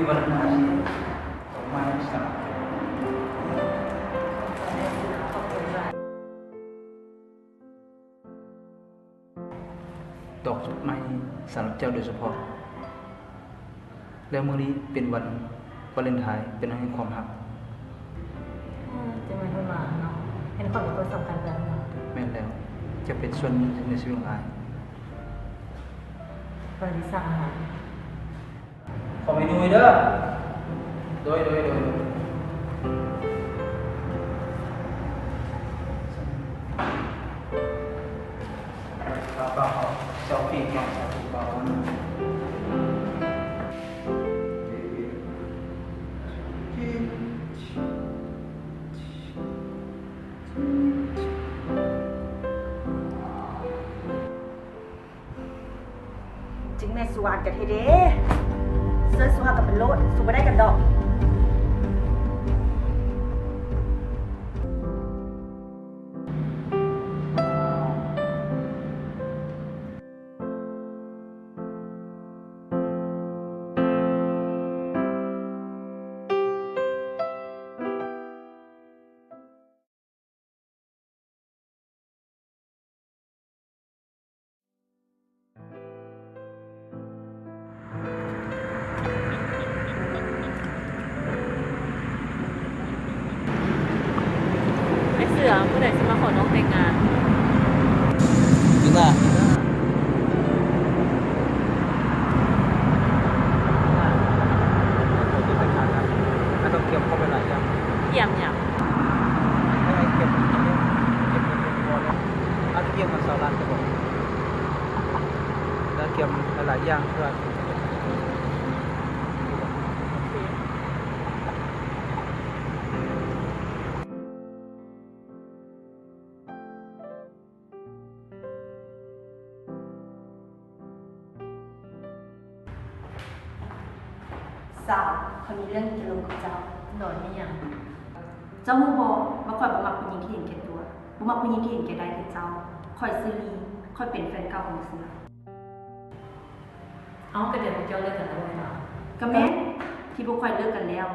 ວັນອາທິດ ດອກໄມ້ສຳລັບ ດອກໄມ້ສຳລັບເຈົ້າໂດຍສະເພາະ. ແລ້ວມື້ນີ້ເປັນວັນວາເລັນທາຍ ເປັນວັນແຫ່ງຄວາມຮັກ. ອືມ ຈັ່ງແມ່ນເພິ່ນວ່າເນາະ ເຫັນຂ້ອຍເປັນຄົນສຳຄັນແບບນັ້ນ. ແມ່ນແລ້ວ, ເຈົ້າເປັນສ່ວນໜຶ່ງໃນຊີວິດຂອງອ້າຍ. ຂ້ອຍຊິສ້າງອາຫານ. ຂໍເມນູເດີ. ໂດຍ ໂດຍ ໂດຍ. ຈຶ່ງແມ່ນສຸວານກັນແທ້ເດ້. ເຊີນສຸວານກັນໄປໂລດ, ສຸບໍ່ໄດ້ກັນດອກ. ອ້າຍເສືອ, ມື້ໃດຊິມາຂໍນ້ອງແຕ່ງງານ? ປີໜ້າ. ອ້າຍຕ້ອງກຽມຄວາມຫຼາຍຢ່າງ. ກຽມຫຍັງ? ໃຫ້ອ້າຍກຽມເງິນ ກຽມເງິນພໍແລ້ວ. ອ້າຍກຽມເງິນຊາວລ້ານກະບອກ ແລ້ວກຽມຫຼາຍໆຢ່າງເພື່ອ ໂອເຄ. ສາວ, ຂ້ອຍມີເລື່ອງຈະລົມກັບເຈົ້າ. ໂດຍ, ມີຫຍັງ? ເຈົ້າຮູ້ບໍ່ວ່າຂ້ອຍບໍ່ມັກຜູ້ຍິງທີ່ເຫັນແກ່ຕົວ, ບໍ່ມັກຜູ້ຍິງທີ່ເຫັນແກ່ໄດ້ຄືເຈົ້າ. ຂ້ອຍຊື່ລີ, ຂ້ອຍເປັນແຟນເກົ່າຂອງເສືອ. ເອົ້າ, ກະແຕ່ພວກເຈົ້າເລີກກັນແລ້ວບໍ່ແມ່ນຫວາ? ກະແມ່ນ, ທີ່ພວກຂ້ອຍເລີກກັນແລ້ວ.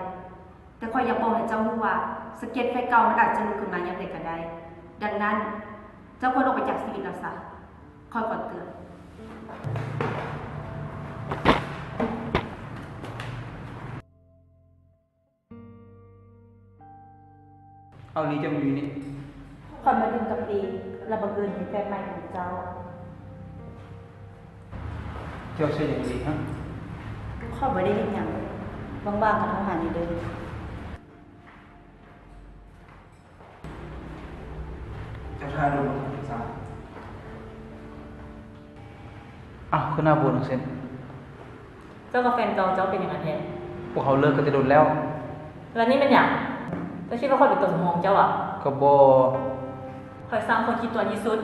ແຕ່ຂ້ອຍຢາກບອກໃຫ້ເຈົ້າຮູ້ວ່າ ສະເກັດໄຟເກົ່າມັນອາດຈະລຸກຂຶ້ນມາຍາມໃດກະໄດ້. ດັ່ງນັ້ນ, ເຈົ້າຄວນອອກໄປຈາກຊີວິດລາວຊະ. ຂ້ອຍຂໍເຕືອນ. ເອົາລີເຈົ້າມາຢູ່ນີ້. ຂ້ອຍມາຫຼິ້ນກັບລີ ແລ້ວບັງເອີນເຫັນແຟນໃໝ່ຂອງເຈົ້າ. ເຈົ້າຊື່ຫຍັງລີຮະ? ຂ້ອຍບໍ່ໄດ້ເຮັດຫຍັງ. ວ່າງໆກະໂທຫາແດ່ເດີ. ເຈົ້າຖ້າດົນບໍ່ທັນສາ. ອ້າວ ຄືໜ້າບວມຈັ່ງຊັ້ນ? ເຈົ້າກັບແຟນເກົ່າເຈົ້າເປັນຫຍັງກັນແທ້? ພວກເຮົາເລີກກັນແຕ່ດົນແລ້ວ. ແລ້ວນີ້ແມ່ນຫຍັງ? ເຈົ້າຄິດວ່າຂ້ອຍເປັນຕົວສຳຮອງເຈົ້າຫວາ? ກະບໍ່. ຂ້ອຍຊັງຄົນຂີ້ຕົວະທີ່ສຸດ.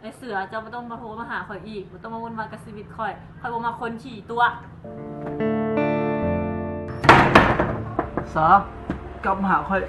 ໄອ້ເສືອ, ເຈົ້າບໍ່ຕ້ອງມາໂທມາຫາຂ້ອຍອີກ, ບໍ່ຕ້ອງມາວຸ່ນວາຍກັບຊີວິດຂ້ອຍ. ຂ້ອຍບໍ່ມັກຄົນຂີ້ຕົວະ. ສາ, ກັບມາຫາຂ້ອຍ.